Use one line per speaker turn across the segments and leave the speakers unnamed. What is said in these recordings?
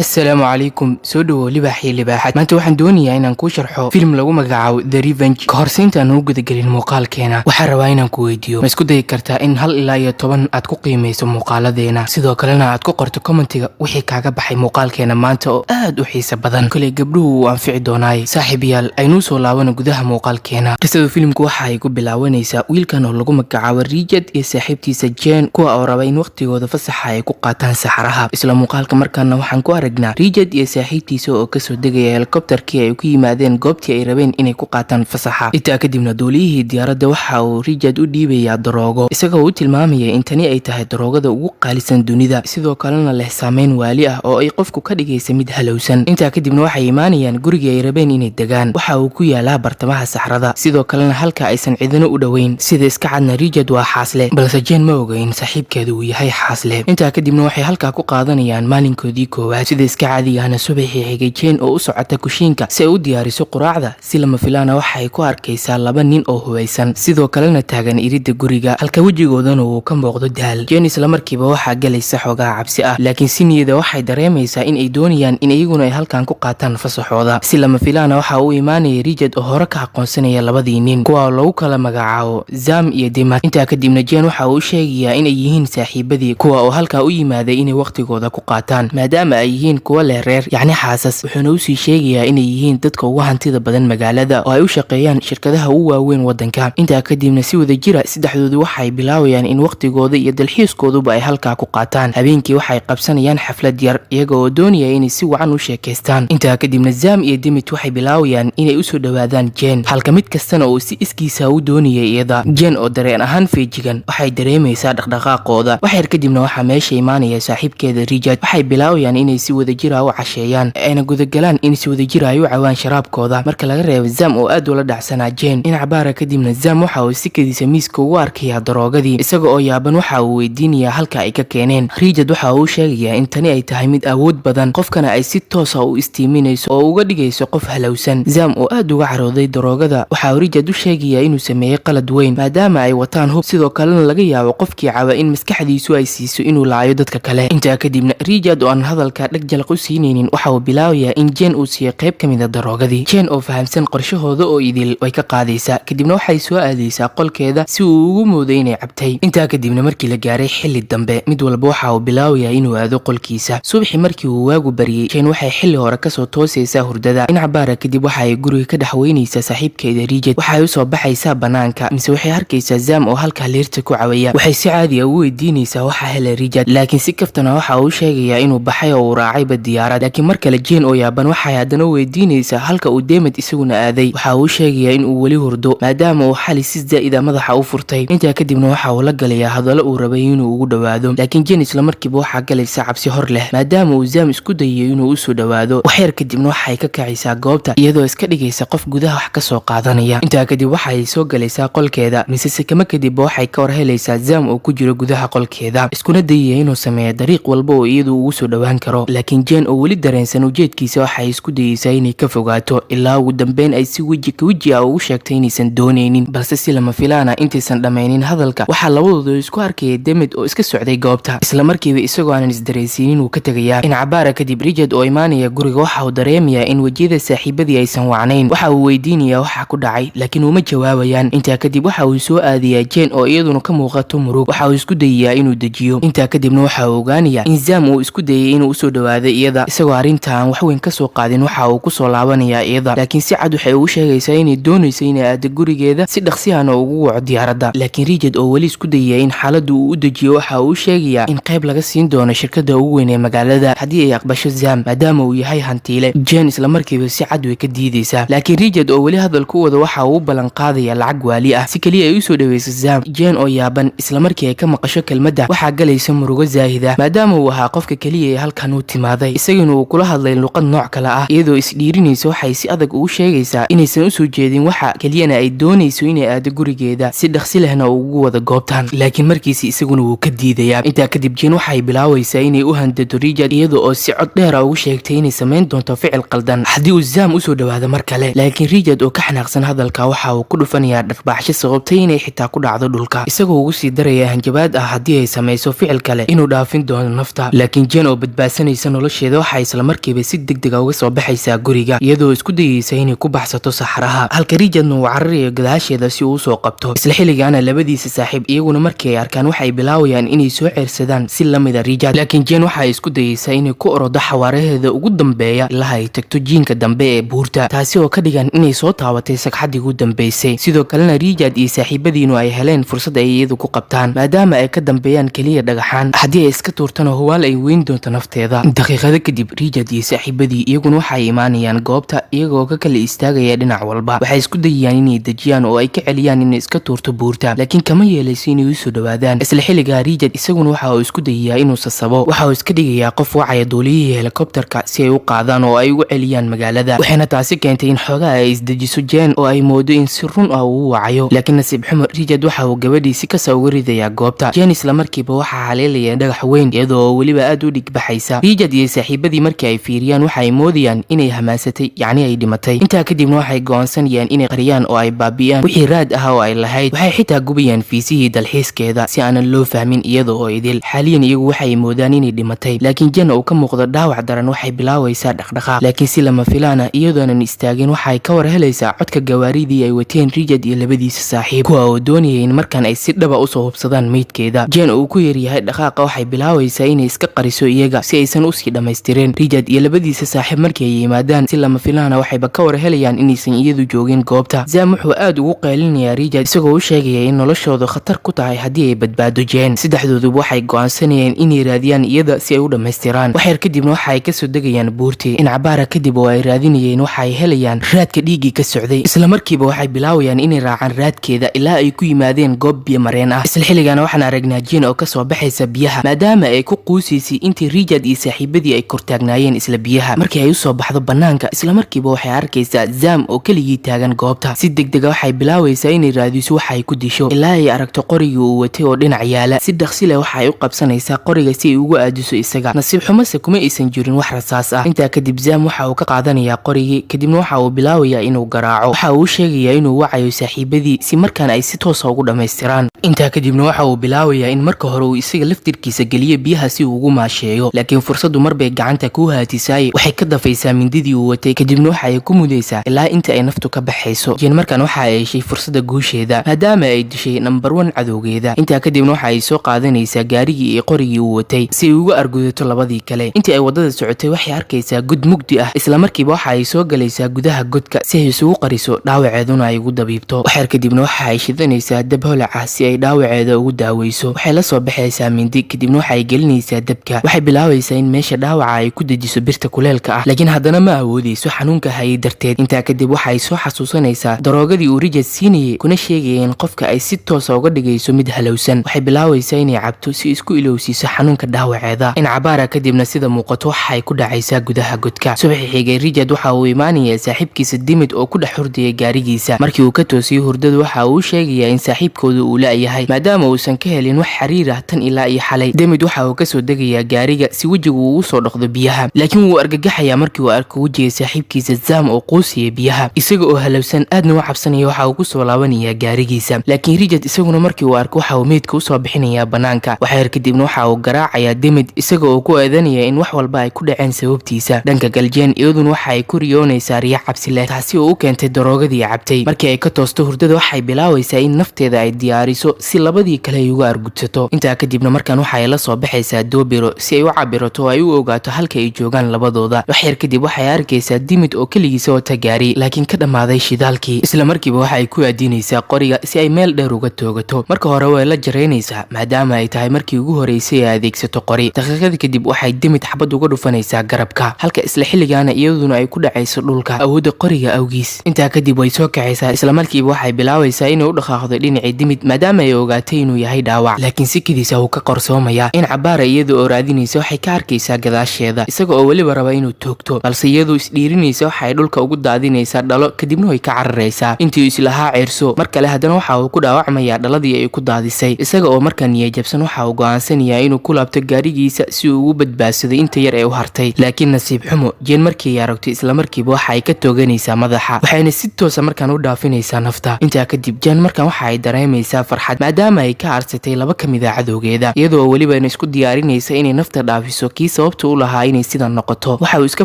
Asalaamu calaykum, soo dhawow libaaxii libaaxad. Maanta waxaan doonayaa inaan kuu sharxo film lagu magacaabo The Revenge. Ka hor intaan ugu gudagelin muuqaalkeena, waxaan rabaa inaan ku weydiiyo: ma isku dayi kartaa in 1 ilaa iyo 10 aad ku qiimayso muuqaaladeena, sidoo kalena aad ku qorto commentiga wixii kaaga baxay muuqaalkeena maanta oo aad u xiisa badan? Koley gabdhuhu wuu anfici doonaay. Saaxiibayaal, aynuu soo laabano gudaha muuqaalkeena. Qisada filimku waxa ay ku bilaabanaysaa wiilkan oo lagu magacaabo Richard iyo saaxiibtiisa Jane, kuwa oo raba in waqtigooda fasaxa ay ku qaataan saxaraha. Isla muuqaalka markaana waxaan ku aragnaa Richard iyo saaxiibtiisa oo kasoo degaya helikobtarkii ay ku yimaadeen goobtii ay rabeen inay ku qaataan fasaxa. Intaa kadibna duuliyihii diyaaradda waxa uu Richard u dhiibayaa daroogo, isagoo u tilmaamaya in tani ay tahay daroogada ugu qaalisan dunida, sidoo kalena leh saameyn waali ah oo ay qofku ka dhigaysa mid halowsan. Intaa kadibna waxay imaanayaan gurigii ay rabeen inay degaan. Waxa uu ku yaalaa bartamaha saxrada, sidoo kalena halka aysan cidina u dhoweyn. Sida iska cadna, Richard waa xaasle, balse Jane ma oga in saaxiibkeedu uu yahay xaasle. Intaa kadibna waxay halkaa ku qaadanayaan maalinkoodii koowaad. Sida iska caadigahna, subaxii xigay Jane oo u socota kushiinka si ay u diyaariso quraacda, si lama filaana waxay ku arkaysaa laba nin oo hubaysan, sidoo kalena taagan iridda guriga, halka wejigoodana uu ka muuqdo daal. Jane isla markiiba waxaa galaysa xoogaa cabsi ah, laakiin si niyada waxay dareemaysaa in ay doonayaan in iyaguna ay halkan ku qaataan fasaxooda. Si lama filaana waxa uu imaanaya Richard oo hore ka aqoonsanaya labadii nin, kuwa lagu kala magacaabo Zam iyo Dimat. Intaa kadibna Jane waxa uu u sheegayaa inay yihiin saaxiibadii, kuwa oo halkaa u yimaaday inay waqtigooda ku qaataan, maadaama ay yihiin kuwa leh reer, yacni xaasas. Wuxuuna usii sheegayaa inay yihiin dadka ugu hantida badan magaalada oo ay u shaqeeyaan shirkadaha ugu waaweyn wadanka. Intaa kadibna si wada jira saddexdoodu waxay bilaabayaan in waqtigooda iyo dalxiiskooduba ay halkaa ku qaataan. Habeenkii waxay qabsanayaan xaflad yar, iyaga oo doonaya inay si wacan u sheekaystaan. Intaa kadibna Zam iyo Dimit waxay bilaabayaan inay usoo dhowaadaan Jane, halka mid kastana uu si iskiisa u doonayay iyada. Jane oo dareen ahaan feejigan waxay dareemaysaa dhaqdhaqaaqooda. Wax yar kadibna waxaa meesha imaanaya saaxiibkeeda Richard. Waxay bilaabayaan inay si wadajira u casheeyaan, ayna gudagalaan in si wadajira ay u cawaan sharaabkooda, marka laga reebo Zam oo aad ula dhacsanaa Jane. Dhinac baara kadibna Zam waxa uu si kadiisa miiska ugu arkayaa daroogadii. Isaga oo yaaban waxa uu weydiinayaa halka ay ka keeneen. Richard waxa uu sheegayaa in tani ay tahay mid awood badan, qofkana ay si toosa u istiiminayso oo uga dhigayso qof halowsan. Zam oo aad uga carooday daroogada waxa uu Richard u sheegayaa inuu sameeyey qalad weyn, maadaama ay wataan hub, sidoo kalena laga yaabo qofkii caba in maskaxdiisu ay siiso inuu laayo dadka kale. Intaa kadibna Richard oo aan hadalka dheg jalaq u siinaynin waxa uu bilaabayaa in Jane uu siiyey qayb ka mid a daroogadii. Jane oo fahamsan qorshahooda oo idil way ka qaadaysaa, kadibna waxay soo aadaysaa qolkeeda si uu ugu mooday inay cabtay. Intaa kadibna markii la gaaray xilli dambe, mid walba waxa uu bilaabayaa inuu aado qolkiisa. Subaxii markii uu waagu baryey, Jane waxay xilli hore kasoo toosaysaa hurdada. Dhinac baara kadib waxa ay guriga ka dhex weynaysaa saaxiibkeeda Richard. Waxay usoo baxaysaa banaanka, mise waxay arkaysaa Zam oo halkaa leerta ku cawaya. Waxay si caadi ah u weydiinaysaa waxa helay Richard, laakiin si kaftana waxa uu sheegayaa inuu baxay oo uu raacayba diyaarad. Laakiin mar kale Jane oo yaaban waxay haddana weydiinaysaa halka uu Demet isaguna aaday. Waxa uu sheegayaa in uu weli hurdo, maadaama uu xali si zaa'ida madaxa u furtay. Intaa kadibna waxa uu la galayaa hadallo uu rabay inuu ugu dhowaado, laakiin Jane isla markiiba waxaa galaysa cabsi hor leh, maadaama uu Zam isku dayayo inuu usoo dhowaado. Waxyar kadibna waxay ka kacaysaa goobta, iyadoo iska dhigaysa qof gudaha wax kasoo qaadanaya. Intaa kadib waxay soo galaysaa qolkeeda, mise sekama kadibba waxay ka war helaysaa Zam oo ku jiro gudaha qolkeeda, iskuna dayaya inuu sameeyo dariiq walba oo iyadu ugu soo dhowaan karo. Laakiin Jane oo weli dareensan ujeedkiisa waxay isku dayeysaa inay ka fogaato, ilaa ugu dambeyn ay si weji ka weji ah ugu sheegtay inaysan doonaynin. Balse si lama filaana, intaysan dhammaynin hadalka, waxaa labadooda isku arkaya Demet oo iska socday goobta. Isla markiiba isagoo aanan isdareensiinin wuu ka tegayaa. Dhinacabaara kadib Richard oo imaanaya guriga waxa uu dareemayaa in wejiyada saaxiibadii aysan wacnayn. Waxa uu weydiinayaa waxa ku dhacay, laakiin uma jawaabayaan. Intaa kadib waxa uu soo aadayaa Jane oo iyaduna ka muuqato murug. Waxa uu isku dayayaa inuu dejiyo. Intaa kadibna waxa uu ogaanayaa in Zam uu isku dayay inuu usoo dhawaaday iyada. Isagoo arrintan wax weyn kasoo qaadin waxa uu kusoo laabanayaa iyada, laakiin si cad waxay ugu sheegaysaa inay doonayso inay aado gurigeeda, si dhaqsiyahana ugu waco diyaaradda. Laakiin Richard oo weli isku dayaya in xaaladdu uu u dejiyo waxa uu u sheegayaa in qayb laga siin doono shirkadda ugu weyn ee magaalada haddii ay aqbasho Zam, maadaama uu yahay hantiile. Jane isla markiiba si cad way ka diidaysaa, laakiin Richard oo weli hadal ku wada waxa uu u ballan qaadaya lacag waali ah si keliya ay usoo dhaweyso Zam. Jane oo yaaban isla markii ay ka maqasho kelmadda waxaa galaysa murugo zaahida, maadaama uu ahaa qofka keliya ee halkan uu timaaday, isaguna uu kula hadlay luqad nooc kale ah. Iyadoo isdhiirinaysa waxay si adag ugu sheegaysaa inaysan usoo jeedin waxa keliyana ay doonayso inay aado gurigeeda, si dhaqsi lehna uu ugu wada goobtaan. Laakiin markiisi isaguna wuu ka diidayaa. Intaa kadib Jane waxay bilaawaysaa inay u handado Richard, iyada oo si cod dheera ugu sheegtay inay samayn doonto ficil qaldan haddii uu Zam usoo dhawaado mar kale. Laakiin Richard oo ka xanaaqsan hadalka waxa uu ku dhufanayaa dharbaaxsho sababtay inay xitaa ku dhacdo dhulka, isagoo ugu sii daraya hanjabaad ah haddii ay samayso ficil kale inuu dhaafin doono nafta. Laakiin Jane oo badbaadsanaysa Badbaadinaysa nolosheeda, waxay islamarkiiba si degdega uga soo baxaysaa guriga, iyadoo isku dayeysa inay ku baxsato saxaraha, halka Richardna uu cararayo gadaasheeda si uu usoo qabto. Isla xilligaana labadiisa saaxiib iyaguna markii ay arkaan waxay bilaawayaan inay soo ceersadaan si lamida Richard, laakiin Jane waxay isku dayeysaa inay ku orodo xawaaraheeda ugu dambeeya ilaa ay tagto jiinka dambe ee buurta, taasi oo ka dhigan inay soo taabatay sagxaddii ugu dambeysay. Sidoo kalena Richard iyo saaxiibadiinu ay heleen fursad ay iyadu ku qabtaan, maadaama ay ka dambeeyaan keliya dhagaxaan. Haddii ay iska tuurtana, huwaal ay weyn doonto nafteeda. Daqiiqado kadib Richard iyo saaxiibadii iyaguna waxay imaanayaan goobta, iyagoo ka kala istaagaya dhinac walba. Waxay isku dayayaan inay dejiyaan oo ay ka celiyaan inay iska tuurto buurta, laakiin kama yeelayso inay usoo dhowaadaan. Isla xilligaa Richard isaguna waxa uu isku dayayaa inuu sasabo. Waxa uu iska dhigayaa qof wacaya duuliyihii helikobterka si ay u qaadaan oo ay ugu celiyaan magaalada, waxayna taasi keentay in xoogaa ay isdejiso Jane oo ay moodo in si run ah uu wacayo. Laakiin nasiib xumo, Richard waxa uu gabadhii si kasa uga ridayaa goobta. Jane isla markiiba waxaa haleelaya dhagax weyn, iyadoo weliba aad u dhigbaxaysa. Richard iyo saaxiibadii markii ay fiiriyaan waxa ay moodayaan inay hamaasatay, yacni ay dhimatay. Intaa kadibna waxay go'aansanayaan inay qariyaan oo ay baabi'iyaan wixii raad ah oo ay lahayd. Waxay xitaa gubayaan fiisihii dalxiiskeeda si aanan loo fahmin iyada oo idil. Xaaliyan iyagu waxay moodaan inay dhimatay, laakiin Jane uu ka muuqdo dhaawac daran waxay bilaawaysaa dhaqdhaqaaq, laakiin si lama filaana iyadoonan istaagin waxay ka war helaysaa codka gawaaridii ay wateen Richard iyo labadiisa saaxiib, kuwa oo doonayay in markan ay si dhaba usoo hubsadaan meydkeeda. Jane uu ku yaryahay dhaqaaqa waxay bilaawaysaa inay iska qariso iyaga si aysan usii dhammaystirin. Richard iyo labadiisa saaxiib markii ay yimaadaan, si lama filaana waxayba ka war helayaan inaysan iyadu joogin goobta. Zam wuxuu aad ugu qeylinayaa Richard, isagoo u sheegaya in noloshoodu khatar ku tahay haddii ay badbaado Jane. Saddexdooduba waxay go'aansanayeen inay raadiyaan iyada si ay u dhammaystiraan. Waxyar kadibna waxa ay kasoo degayaan buurtii. In cabaara kadib oo ay raadinayeen waxa ay helayaan raadka dhiiggii ka socday. Isla markiiba waxay bilaawayaan inay raacaan raadkeeda ilaa ay ku yimaadeen goob biyo mareen ah. Isla xilligaana waxaan aragnaa Jane oo kasoo baxaysa biyaha, maadaama ay ku quusaysay intii Richard iyo saaxiibadii ay kortaagnaayeen isla biyaha. Markii ay usoo baxdo banaanka, isla markiiba waxay arkaysaa Zam oo keligii taagan goobta. Si degdega waxay bilaawaysaa inay raadiso waxa ay ku disho, ilaa ay aragto qorigii uu watay oo dhinac yaala. Si dhaqsi leh waxa ay u qabsanaysaa qoriga si ay ugu aadiso isaga. Nasiib xumase kuma aysan jirin wax rasaas ah. Intaa kadib Zam waxa uu ka qaadanayaa qorigii, kadibna waxa uu bilaabayaa inuu garaaco. Waxa uu u sheegayaa inuu wacayo saaxiibadii si markaan ay si toosa ugu dhammaystiraan. Intaa kadibna waxa uu bilaabayaa in marka hore uu isaga laftirkiisa geliyo biyaha si uu ugu maasheeyo, laakiin fursaddu marbay gacanta ku haatisaay. Waxay ka dafaysaa mindidii uu watay, kadibna waxa ay ku mudaysaa ilaa inta ay naftu ka baxayso. Jane markaan waxa ay heshay fursadda guusheeda, maadaama ay dishay number one cadowgeeda. Intaa kadibna waxa ay soo qaadanaysaa gaarigii iyo qorigii uu watay si ay uga argudato labadii kale. Intii ay waddada socotay waxay arkaysaa god mugdi ah. Isla markiiba waxa ay soo galaysaa gudaha godka si ay isugu qariso, dhaawaceeduna ay ugu dabiibto. Waxyar kadibna waxa ay shidanaysaa dab holac ah si ay dhaawaceeda ugu daaweyso. Waxay la soo baxaysaa mindi, kadibna waxa ay gelinaysaa dabka. Waxay bilaabaysaa in meesha dhaawaca ay ku dejiso birta kuleelka ah, laakiin haddana ma awoodeyso xanuunka hayay darteed. Intaa kadib waxa ay soo xasuusanaysaa daroogadii uu Richard siinayay, kuna sheegaya in qofka ay si toosa uga dhigayso mid halowsan. Waxay bilaawaysaa inay cabto si isku ilowsiiso xanuunka dhaawaceeda. In cabaara kadibna sida muuqato waxa ay ku dhacaysaa gudaha godka. Subaxii xigay Richard waxa uu imaanayaa saaxiibkiisa Dimid oo ku dhex hurdayay gaarigiisa. Markii uu ka toosiyey hurdadu, waxa uu sheegayaa in saaxiibkooda uu la-yahay, maadaama uusan ka helin wax xiriir ah tan ilaa iyo xalay. Demid waxa uu kasoo degayaa gaariga si wejigu uu usoo dhaqdo biyaha, laakiin wuu argagaxayaa markii uu arko wejiga saaxiibkiisa Zam oo quusaya biyaha. Isaga oo halowsan aadna u cabsanaya waxa uu kusoo laabanayaa gaarigiisa, laakiin Richard isaguna markii uu arko waxa uu meydka usoo bixinayaa banaanka. Waxyar kadibna waxa uu garaacayaa Demid, isaga oo ku eedanaya in wax walba ay ku dhaceen sababtiisa. Dhanka galjeen iyaduna waxa ay ku riyoonaysaa riyo cabsi leh, taasi oo u keentay daroogadii cabtay. Markii ay ka toosto hurdada waxay bilaawaysaa in nafteeda ay diyaariso si labadii kale ay uga argudsato. Intaa kadibna markan waxa ay la soo baxaysaa doobiro si ay u cabirato oo ay u ogaato halka ay joogaan labadooda. Waxyar kadib waxay arkaysaa Dimid oo keligiisa wata gaari, laakiin ka dhammaaday shidaalkii. Isla markiiba waxa ay ku aadinaysaa qoriga si ay meel dheer uga toogato. Marka hore way la jaraynaysaa, maadaama ay tahay markii ugu horeysay ay adeegsato qori. Daqiiqada kadib waxay Dimid xabad uga dhufanaysaa garabka, halka isla xilligaana iyaduna ay ku dhacayso dhulka awoodda qoriga awgiis. Intaa kadib way soo kacaysaa. Isla markiiba waxay bilaabaysaa inay u dhaqaaqdo dhinacii Dimid, maadaama ay ogaatay inuu yahay dhaawac, laakiin si kediisa uu ka qorsoomayaa. In cabaara iyada oo raadinaysa waxay ka arkaysaa gadaasheeda, isaga oo weliba raba inuu toogto, balse iyadoo isdhiirinaysa waxa ay dhulka ugu daadinaysaa dhalo, kadibna way ka cararaysaa. Intii uu islahaa ceyrso, mar kale haddana waxa uu ku dhaawacmayaa dhaladii ay ku daadisay. Isaga oo markaa niyajabsan waxa uu go'aansanayaa inuu ku laabto gaarigiisa si uu ugu badbaadsado inta yar ee u hartay. Laakiin nasiib xumo, Jeen markii ay aragto islamarkiiba waxa ay ka tooganaysaa madaxa, waxayna si toosa markaan u dhaafinaysaa nafta. Intaa kadib Jeen markaan waxa ay dareemaysaa farxad. Farxad, maadaama ay ka aarsatay laba ka mid a cadowgeeda, iyadoo welibana isku diyaarinaysa inay nafta dhaafiso kii sababta u lahaa inay sidan noqoto. Waxa uu iska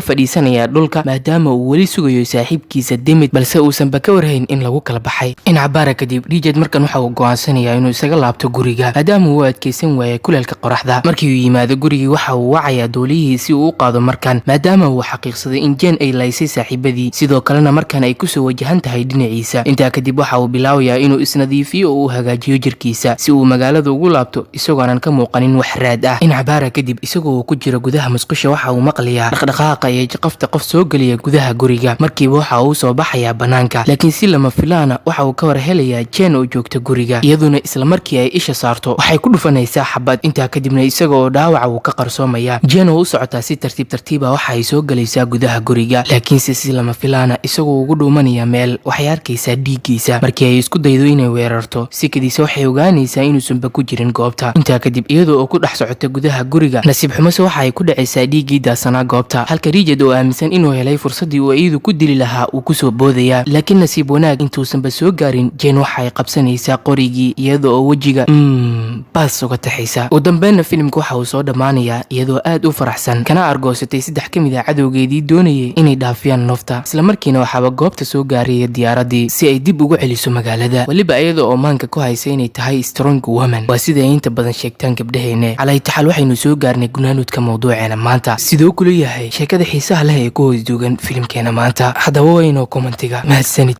fadhiisanayaa dhulka, maadaama uu weli sugayo saaxiibkiisa Demid, balse uusanba ka warhayn in lagu kala baxay. In cabaara kadib, Rijed markan waxa uu go'aansanayaa inuu isaga laabto guriga, maadaama uu adkeysan waayay kuleelka qoraxda. Markii uu yimaado gurigii, waxa uu wacayaa duuliyihii si uu u qaado markan, maadaama uu xaqiiqsaday in Jen ay laysay saaxiibadii, sidoo kalena markan ay kusoo wajahan tahay dhinaciisa. Intaa kadib waxa uu bilaabayaa inuu isnadiifiyo oo uu hagaajiyo jirkiisa si uu magaalada ugu laabto isagoonan ka muuqanin wax raad ah. In cabaara kadib, isagoo uu ku jiro gudaha musqusha, waxa uu maqlayaa dhaqdhaqaaqa iyo jaqafta qof soo geliya gudaha guriga. Markiiba waxa uu soo baxayaa banaanka, laakiin si lama filaana waxa uu ka war helayaa Jen oo joogta guriga. Iyaduna isla markii ay isha saarto waxay ku dhufanaysaa xabad. Intaa kadibna isaga oo dhaawaca wuu ka qarsoomayaa. Jen oo u socotaa si tartiib tartiiba waxa ay soo gelaysaa gudaha guriga, laakiinse si lama filaana isagoo ugu dhuumanaya meel waxay arkaysaa dhiiggiisa. Markii ay isku daydo inay weerarto, sikadiisa waxay ogaanaysaa inuusanba ku jirin goobta. Intaa kadib, iyadoo oo ku dhex socota gudaha guriga, nasiib xumose waxa ay ku dhacaysaa dhiiggii daasanaa goobta, halka Rijed oo aaminsan inuu helay fursaddii uu iyadu ku dili lahaa uu kusoo boodayaa. Laakiin nasiib wanaag, intuusanba soo gaarin, Jen waxay qabsanaysaa qorigii, iyada oo wejiga baas uga taxaysa. Ugu dambeynna filimka waxa uu soo dhammaanayaa iyadoo aad u faraxsan, kana argoosatay saddex ka mid a cadowgeedii doonayay inay dhaafiyaan nafta. Isla markiina waxaaba goobta soo gaaraya diyaaradii si ay dib ugu celiso magaalada, weliba iyada oo maanka ku haysa inay tahay strong woman. Waa sida ay inta badan sheegtaan gabdhaheene. Calaytaxal, waxaynu soo gaarnay gunaanudka mawduuceena maanta. Sidoo kula yahay sheekada xiisaha leh ee ku hoos duugan filimkeena maanta? Haddaba waynoo commentiga. Mahadsanid.